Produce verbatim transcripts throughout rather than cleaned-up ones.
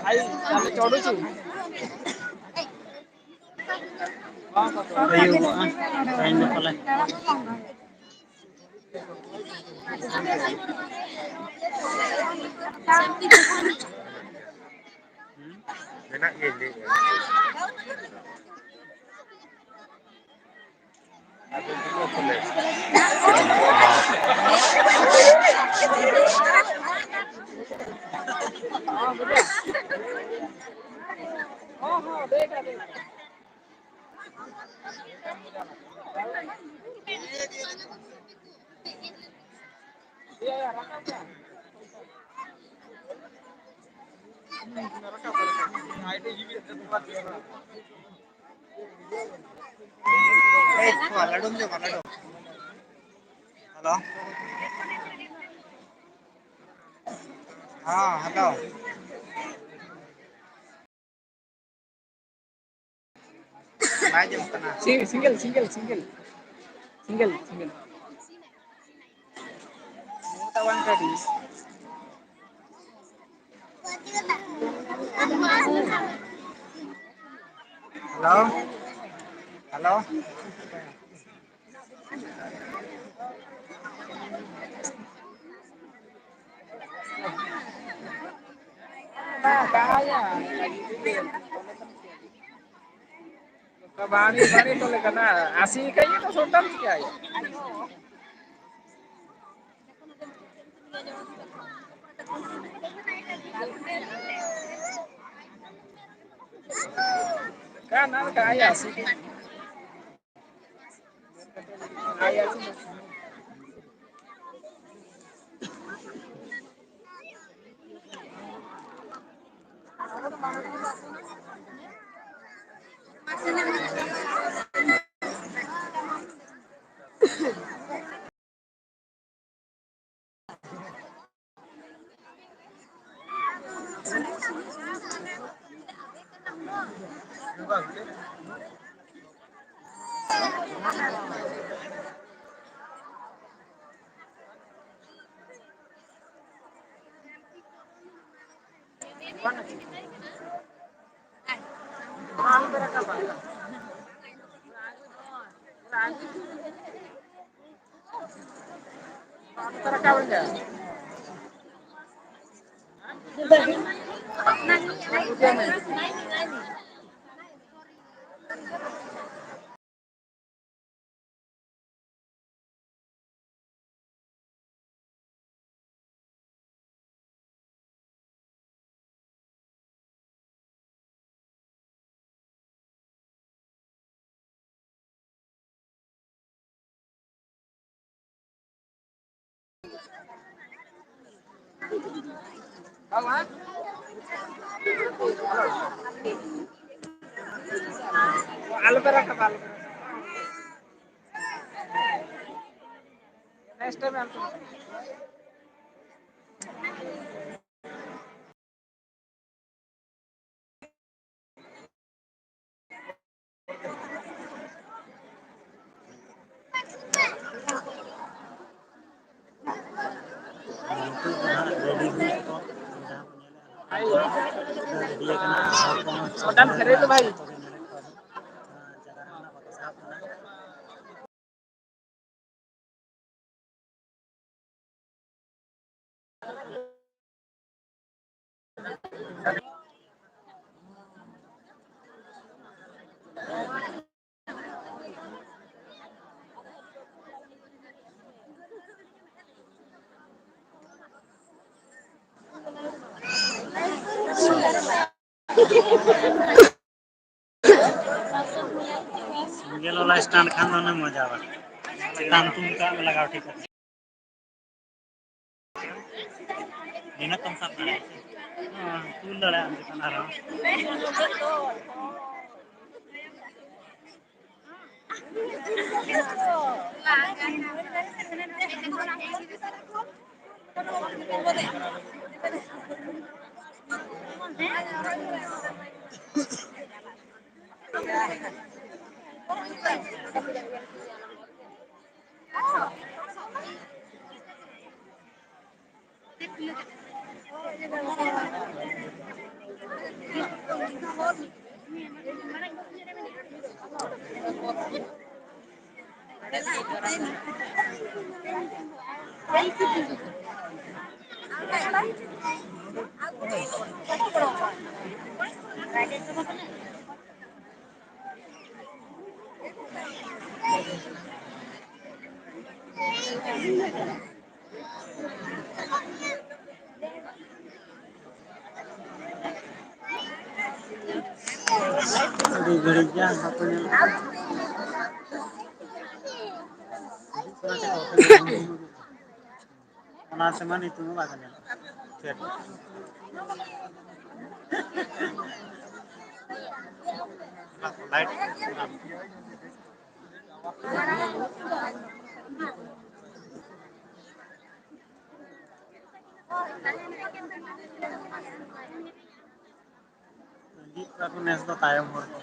ᱟᱭ, ᱟᱞᱮ ᱪᱚᱰᱩ ᱪᱩ᱾ ᱦᱩᱭᱩᱜᱚᱜᱼᱟ᱾ ᱛᱮᱦᱮᱧ ᱫᱚ ᱯᱟᱞᱮ᱾ ᱢᱮᱱᱟᱜ ᱜᱮᱭᱟ, ᱞᱟᱹᱭᱮᱫᱼᱟ᱾ ᱦᱮᱞᱳ᱾ ᱦᱮᱸ, ᱦᱮᱞᱳ᱾ ᱵᱟᱭ ᱟᱸᱡᱚᱢᱚᱜ ᱠᱟᱱᱟ᱾ ᱥᱤ-, ᱥᱤᱝᱜᱮᱞ, ᱥᱤᱝᱜᱮᱞ, ᱥᱤᱝᱜᱮᱞ᱾ ᱥᱤᱝᱜᱮᱞ, ᱥᱤᱝᱜᱮᱞ᱾ ᱦᱮᱞᱳ᱾ ᱦᱮᱞᱳ᱾ ᱵᱟᱝ, ᱵᱟᱝ, ᱵᱟᱝ ᱛᱚᱞᱮ ᱠᱟᱱᱟ᱾ ᱟᱥᱤ ᱠᱟᱭ ᱛᱚ ᱥᱚᱱᱛᱟᱱ ᱪᱤᱠᱟᱭᱟ? ᱠᱟᱱᱟ ᱠᱟᱭᱟ ᱟᱥᱤ ᱠᱟᱭ᱾ ᱟᱞᱚᱯᱮ ᱨᱟᱠᱟᱵᱟ, ᱟᱞᱚᱯᱮ ᱨᱟᱠᱟᱵᱟ᱾ Next time ᱟᱞᱚᱯᱮ ᱨᱟᱠᱟᱵᱟ᱾ ᱜᱟᱹᱰᱤ ᱠᱚ ᱡᱟᱦᱟᱸ ᱵᱚᱱ ᱧᱮᱞᱮᱫᱼᱟ, ᱜᱟᱹᱰᱤ ᱠᱟᱱᱟ, ᱦᱚᱲ ᱠᱚᱦᱚᱸ ᱚᱴᱟᱝ ᱯᱷᱮᱨᱮ ᱫᱚ ᱵᱷᱟᱭ᱾ ᱡᱟᱭᱜᱟ ᱨᱮ ᱢᱮᱱᱟᱜ ᱠᱚᱣᱟ, ᱥᱟᱵ ᱠᱟᱱᱟ᱾ ᱥᱤᱝᱜᱮᱞ ᱣᱟᱞᱟ ᱥᱴᱟᱱᱴ ᱠᱷᱟᱱ ᱫᱚ ᱚᱱᱮ ᱢᱚᱡᱟ ᱵᱟ᱾ ᱪᱮᱛᱟᱱ ᱛᱩᱞ ᱠᱟᱜ ᱢᱮ ᱞᱟᱜᱟᱣ ᱴᱷᱤᱠ ᱠᱟᱛᱮ᱾ ᱤᱱᱟᱹ ᱛᱚᱢ ᱥᱟᱵ ᱫᱟᱲᱮᱭᱟᱜᱼᱟ᱾ ᱦᱮᱸ, ᱛᱩᱞ ᱫᱟᱲᱮᱭᱟᱜᱼᱟᱢ ᱪᱮᱛᱟᱱ ᱟᱨᱦᱚᱸ᱾ ᱟᱹᱰᱤ ᱜᱷᱟᱹᱲᱤᱡ ᱜᱮ ᱵᱟᱠᱚ ᱧᱮᱞᱚᱜ ᱠᱟᱱᱟ᱾ ᱚᱱᱟ ᱛᱮᱢᱟ ᱧᱩᱛᱩᱢ ᱦᱚᱸ ᱵᱟᱝ ᱧᱮᱞᱚᱜ ᱠᱟᱱᱟ᱾ ᱪᱮᱫ? ᱞᱟᱭᱤᱴ ᱤᱫᱤᱜ ᱠᱟᱱᱟ ᱠᱚ ᱱᱮᱥ ᱫᱚ ᱛᱟᱭᱚᱢ ᱦᱚᱨ ᱛᱮ᱾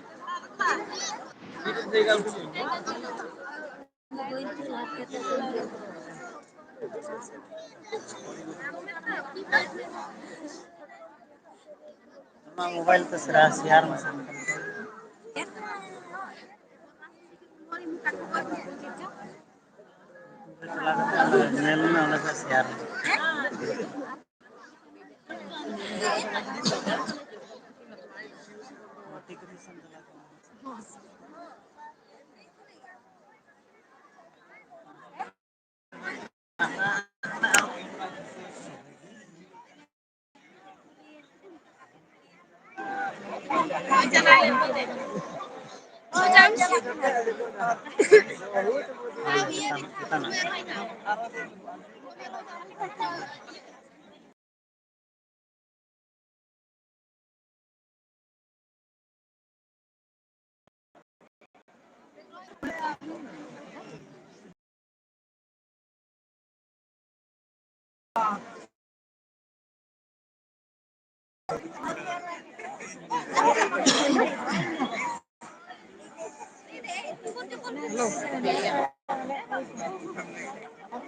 ᱟᱢᱟᱜ ᱢᱳᱵᱟᱭᱤᱞ ᱛᱮ ᱥᱮᱭᱟᱨ ᱢᱮᱥᱮ᱾ ᱧᱮᱞ ᱢᱮ ᱚᱸᱰᱮ ᱠᱷᱚᱡ ᱥᱮᱭᱟᱨ ᱢᱮ᱾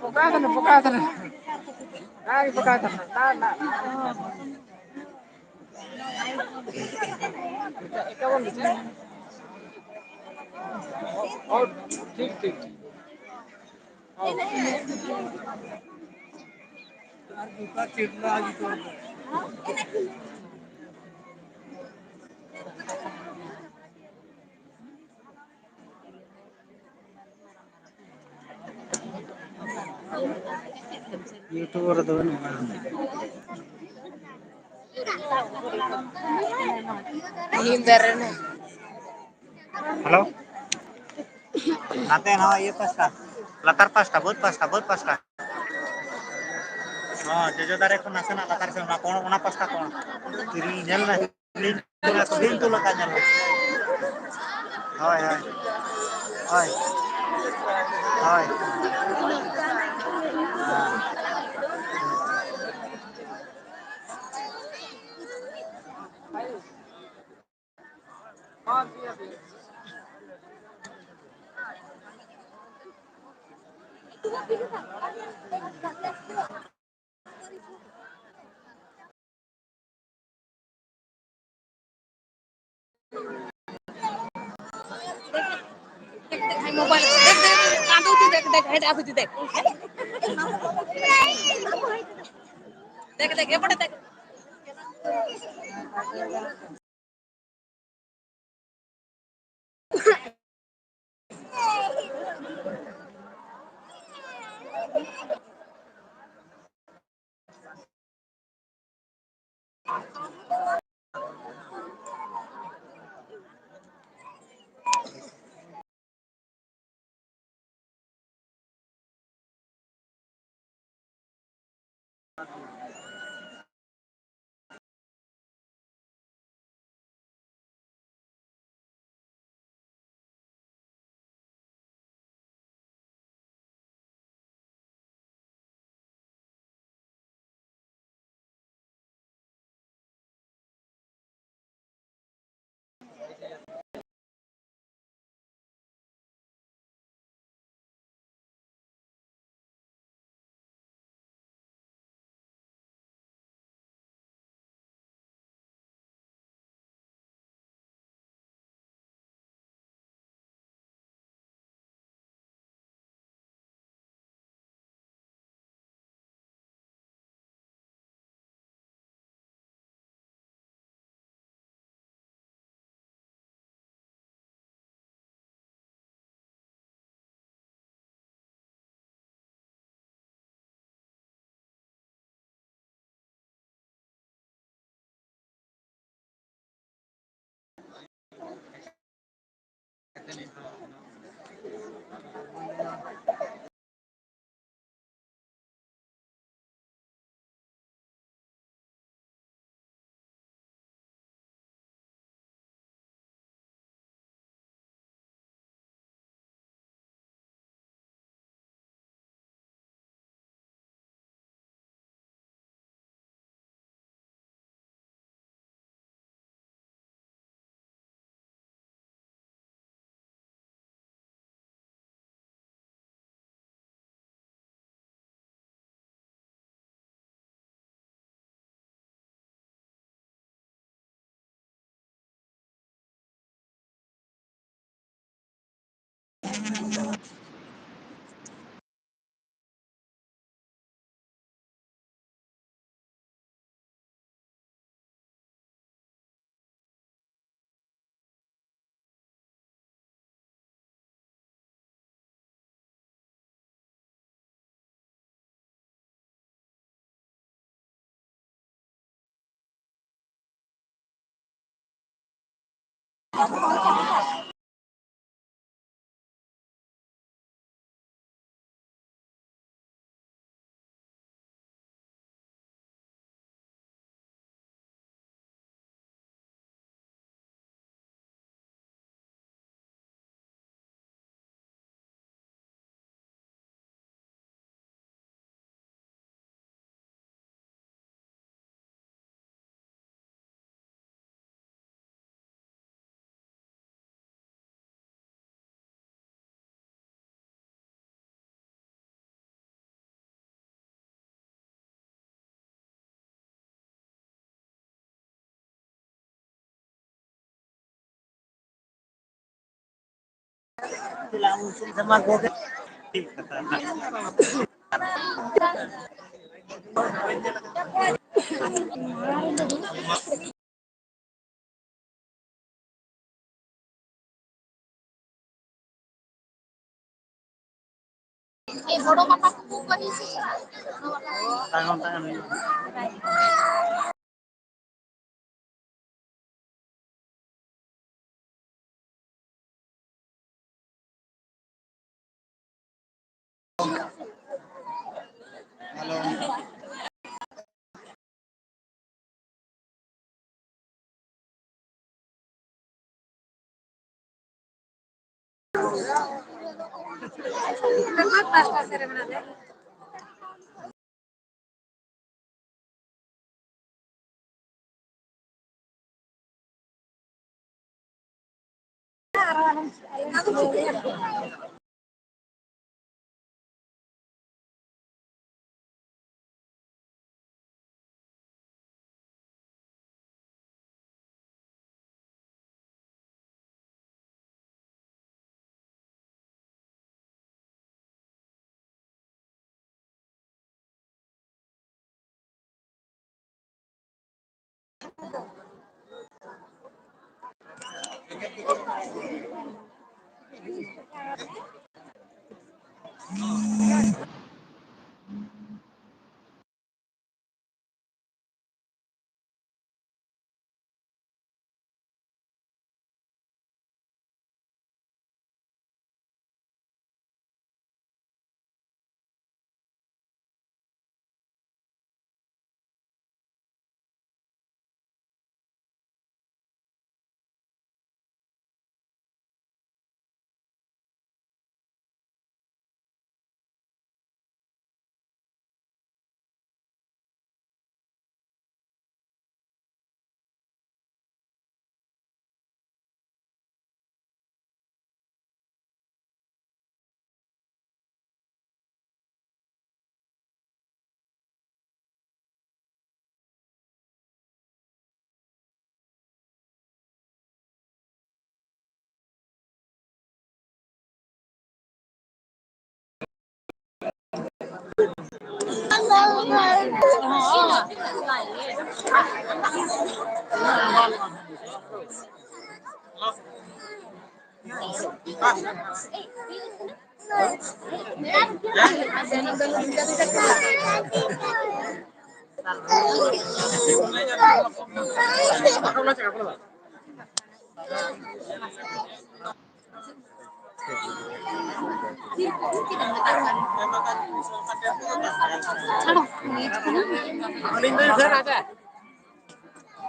ᱯᱚᱠᱟ ᱠᱟᱱᱟ, ᱯᱚᱠᱟ ᱠᱟᱱᱟ᱾ ᱟᱨ ᱯᱚᱠᱟ ᱠᱟᱱᱟ᱾ ᱱᱟ, ᱱᱟ, ᱱᱟ᱾ ᱮᱠᱟᱵᱚᱱ ᱵᱤᱪᱟᱨ᱾ ᱦᱚᱲ ᱴᱷᱤᱠ, ᱴᱷᱤᱠ᱾ ᱦᱚᱲ᱾ YouTuber ᱫᱚ ᱵᱟᱹᱱᱩᱜᱼᱟ᱾ ᱦᱮᱞᱳ, ᱱᱟᱛᱮ ᱱᱚᱣᱟ ᱤᱭᱟᱹ ᱯᱟᱥᱴᱟ, ᱞᱟᱛᱟᱨ ᱯᱟᱥᱴᱟ, ᱵᱟᱹᱫᱽ ᱯᱟᱥᱴᱟ, ᱵᱟᱹᱫᱽ ᱯᱟᱥᱴᱟ᱾ ᱦᱚᱸ, ᱡᱚᱡᱚ ᱫᱟᱨᱮ ᱠᱷᱚᱱ ᱱᱟᱥᱮᱱᱟᱜ ᱞᱟᱛᱟᱨ ᱥᱮᱫ, ᱚᱱᱟ ᱠᱚᱬ, ᱚᱱᱟ ᱯᱟᱥᱴᱟ ᱠᱚᱬ᱾ ᱛᱤᱨᱤ ᱧᱮᱞ ᱢᱮ᱾ ᱫᱤᱱ ᱛᱩᱞᱟᱹ ᱠᱟᱡ ᱧᱮᱞ ᱢᱮ᱾ ᱦᱳᱭ, ᱦᱳᱭ᱾ ᱦᱳᱭ᱾ ᱦᱳᱭ᱾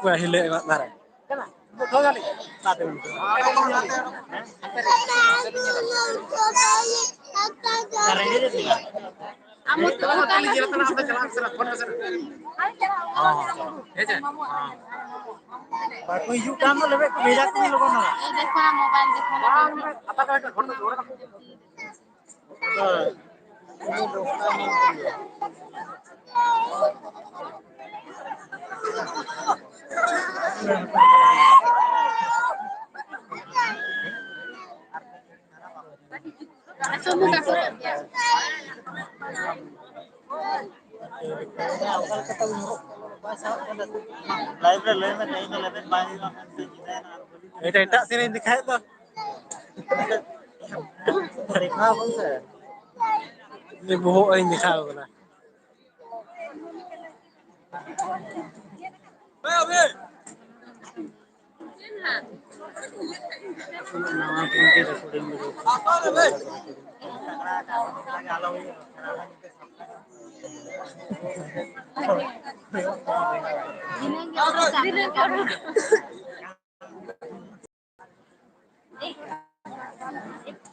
ᱯᱟᱹᱦᱤᱞ ᱮᱢᱟᱜ ᱫᱷᱟᱨᱟ᱾ ᱵᱟᱠᱚ ᱦᱤᱡᱩᱜ ᱠᱟᱱ ᱫᱚ ᱞᱮᱵᱮᱫ ᱠᱚ ᱵᱷᱮᱡᱟ ᱠᱚᱵᱤᱱ ᱞᱚᱜᱚᱱ ᱫᱷᱟᱨᱟ᱾ ᱮ, ᱫᱮᱠᱷᱚ ᱱᱟ ᱢᱳᱵᱟᱭᱤᱞ, ᱫᱮᱠᱷᱚ ᱱᱟ᱾ ᱞᱟᱭᱤᱵᱷ ᱨᱮ ᱞᱟᱹᱭ ᱢᱮ, ᱛᱮᱦᱮᱧ ᱫᱚ ᱞᱮᱵᱮᱫ ᱵᱟᱭ ᱦᱩᱭᱩᱜᱼᱟ ᱢᱮᱱᱛᱮ ᱧᱤᱫᱟᱹᱭᱮᱱᱟ᱾ ᱮᱴᱟᱜ, ᱮᱴᱟᱜ ᱥᱮᱱ ᱤᱧ ᱫᱮᱠᱷᱟᱣᱮᱫ ᱫᱚ᱾ ᱫᱮᱠᱷᱟᱣ ᱵᱚᱱ ᱥᱮ᱾ ᱤᱧ ᱵᱚᱦᱚᱜ ᱤᱧ ᱫᱮᱠᱷᱟᱣ ᱠᱟᱱᱟ᱾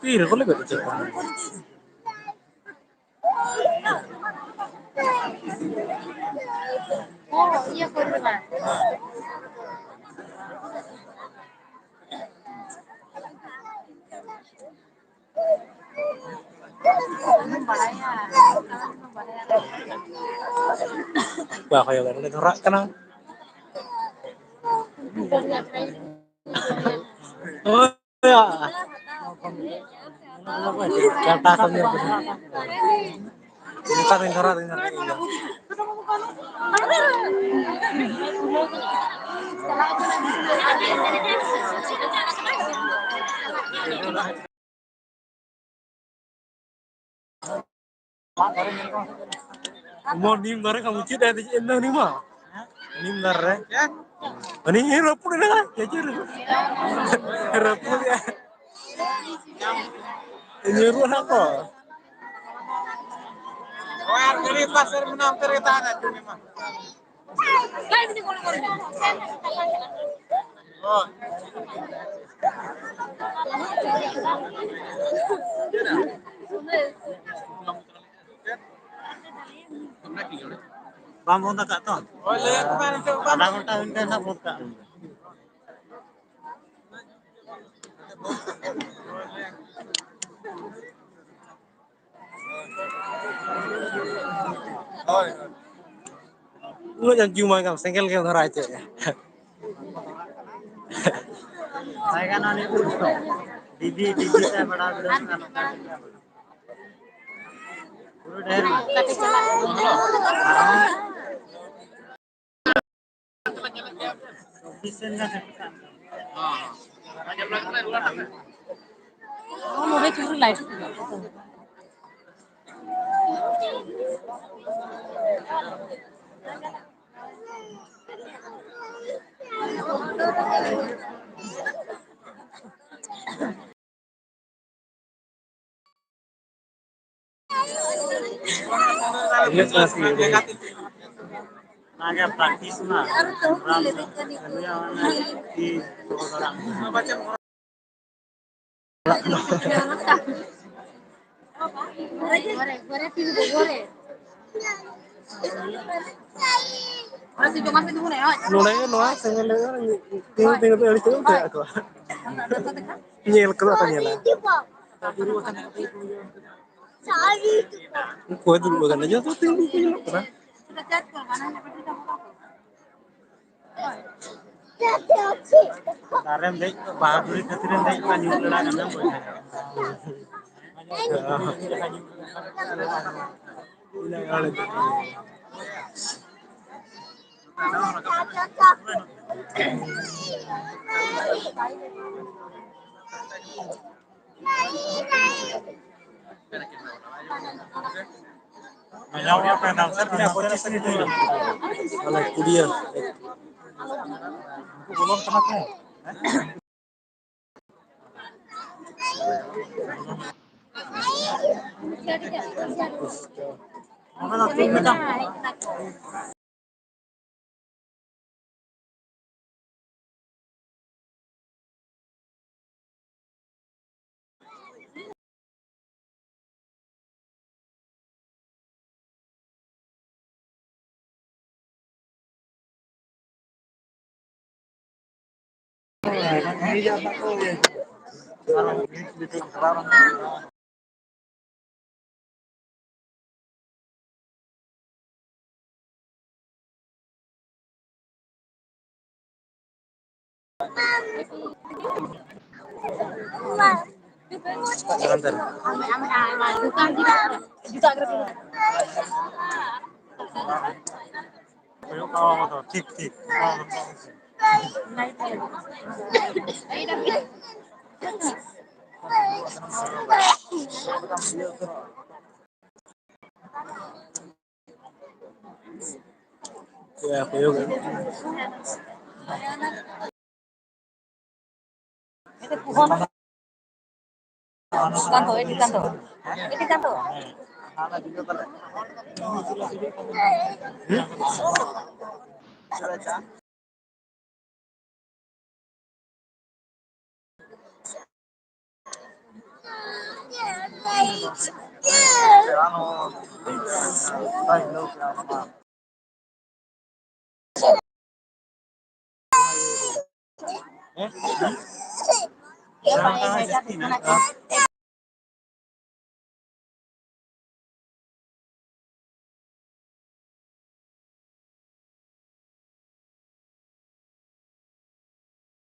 ᱛᱤ ᱨᱮᱠᱚ ᱞᱮᱵᱮᱫ ᱦᱚᱪᱚ ᱠᱚᱣᱟ᱾ ᱚ, ᱤᱭᱟᱹ ᱠᱚᱨᱮ ᱵᱟᱝ᱾ ᱵᱟᱠᱚ ᱧᱮᱞ ᱫᱟ, ᱱᱚᱸᱰᱮ ᱫᱷᱚᱨᱟᱜ ᱠᱟᱱᱟ᱾ ᱦᱳᱭ᱾ ᱠᱟᱴᱟ ᱠᱷᱚᱱ ᱧᱮᱞ ᱠᱮᱫᱟ᱾ ᱱᱚᱝᱠᱟ ᱫᱚᱧ ᱫᱷᱚᱨᱟ ᱫᱚᱧ ᱫᱷᱚᱨᱟ ᱤᱧ ᱫᱚ᱾ ᱢᱚ ᱱᱤᱢ ᱫᱟᱨᱮ ᱠᱷᱚᱱ ᱢᱩᱪᱟᱹᱫ ᱮ ᱫᱮᱡ ᱮᱱ ᱫᱚ ᱩᱱᱤ ᱢᱟ᱾ ᱱᱤᱢ ᱫᱟᱨᱮ ᱨᱮ᱾ ᱩᱱᱤ ᱨᱟᱹᱯᱩᱫ ᱮᱱᱟ, ᱪᱮᱫ ᱨᱟᱹᱯᱩᱫ ᱮᱱᱟ? ᱧᱩᱨᱩᱜ ᱱᱟᱜ ᱠᱚ᱾ ᱦᱳᱭ, ᱟᱨ ᱜᱟᱹᱰᱤ ᱚᱠᱟ ᱥᱮᱫ ᱨᱮ ᱢᱮᱱᱟᱜᱼᱟ, ᱚᱱᱛᱮ ᱨᱮᱜᱮ ᱛᱟᱦᱮᱱᱟ, ᱩᱱᱤ ᱢᱟ᱾ ᱵᱟᱢ ᱵᱚᱱᱫ ᱟᱠᱟᱫ ᱛᱚ? ᱦᱳᱭ, ᱞᱟᱹᱭ ᱟᱠᱚ ᱢᱮ, ᱱᱤᱛᱚᱜ ᱵᱟᱢ ᱟᱫᱷᱟ ᱜᱷᱚᱱᱴᱟ ᱦᱩᱭ ᱞᱮᱱᱠᱷᱟᱱ ᱦᱟᱸᱜ ᱵᱚᱱᱫ ᱠᱟᱜ ᱢᱮ᱾ ᱦᱳᱭ, ᱦᱳᱭ᱾ ᱩᱱᱟᱹᱜ ᱜᱟᱱ ᱡᱩᱢᱟᱭ ᱠᱟᱢ, ᱥᱮᱸᱜᱮᱞ ᱜᱮᱢ ᱫᱷᱚᱨᱟᱣ ᱦᱚᱪᱚᱭᱮᱫᱼᱟ᱾ ᱵᱟᱭ ᱜᱟᱱᱚᱜᱼᱟ, ᱱᱤᱛᱚᱜ ᱫᱚ᱾ ᱰᱤᱵᱤ, ᱰᱤᱵᱤ ᱛᱮ ᱵᱟᱲᱟ ᱵᱤᱲᱟᱹᱣ ᱠᱟᱱᱟ᱾ ᱯᱩᱨᱟᱹ ᱰᱷᱮᱨ ᱜᱮ᱾ ᱱᱚᱣᱟ ᱢᱳᱵᱟᱭᱤᱞ ᱪᱩᱨᱩ ᱞᱟᱭᱤᱴ᱾ ᱤᱭᱟᱹᱜ ᱠᱟᱱᱟ ᱥᱮ ᱤᱭᱟᱹ ᱫᱚ? ᱚᱱᱟᱜᱮ ᱯᱨᱮᱠᱴᱤᱥ ᱢᱟ᱾ ᱪᱟᱹᱞᱩᱭᱟ ᱚᱱᱟ ᱛᱤ ᱫᱚᱦᱚ ᱫᱟᱲᱮᱭᱟᱜ ᱢᱟ᱾ ᱱᱚᱰᱮ ᱜᱮ ᱱᱚᱣᱟ ᱥᱮᱸᱜᱮᱞ ᱨᱮ ᱛᱤᱸᱜᱩ ᱛᱤᱸᱜᱩ ᱛᱮ ᱟᱹᱰᱤ ᱪᱮᱦᱨᱟ ᱵᱩᱡᱷᱟᱹᱜ ᱟᱠᱚ᱾ ᱧᱮᱞ ᱠᱚᱫᱚ ᱵᱟᱠᱚ ᱧᱮᱞᱟ᱾ ᱚᱠᱚᱭ ᱫᱩᱲᱩᱵ ᱟᱠᱟᱱᱟ? ᱡᱚᱛᱚ ᱛᱤᱸᱜᱩ ᱠᱚ ᱧᱮᱞᱚᱜ ᱠᱟᱱᱟ᱾ ᱫᱟᱨᱮᱢ ᱫᱮᱡ ᱠᱚᱜ, ᱵᱟᱦᱟ ᱫᱩᱲᱤ ᱠᱷᱟᱹᱛᱤᱨᱮᱢ ᱫᱮᱡ ᱠᱚᱜᱼᱟ, ᱧᱩᱨ ᱞᱮᱱᱟ ᱠᱟᱱᱟᱢ ᱵᱚᱭᱦᱟ᱾ ᱢᱟᱱᱮ ᱠᱩᱲᱤᱭᱟᱹ᱾ ᱦᱩᱭᱩᱜ ᱠᱟᱱᱟ ᱵᱟᱵᱟ ᱫᱚ, ᱴᱷᱤᱠ, ᱴᱷᱤᱠ᱾ ᱦᱩᱭᱩᱜ ᱠᱟᱱᱟ᱾ ᱮᱴᱤ ᱪᱟᱸᱫᱚ, ᱮᱴᱤ ᱪᱟᱸᱫᱚ, ᱮᱴᱤ ᱪᱟᱸᱫᱚ᱾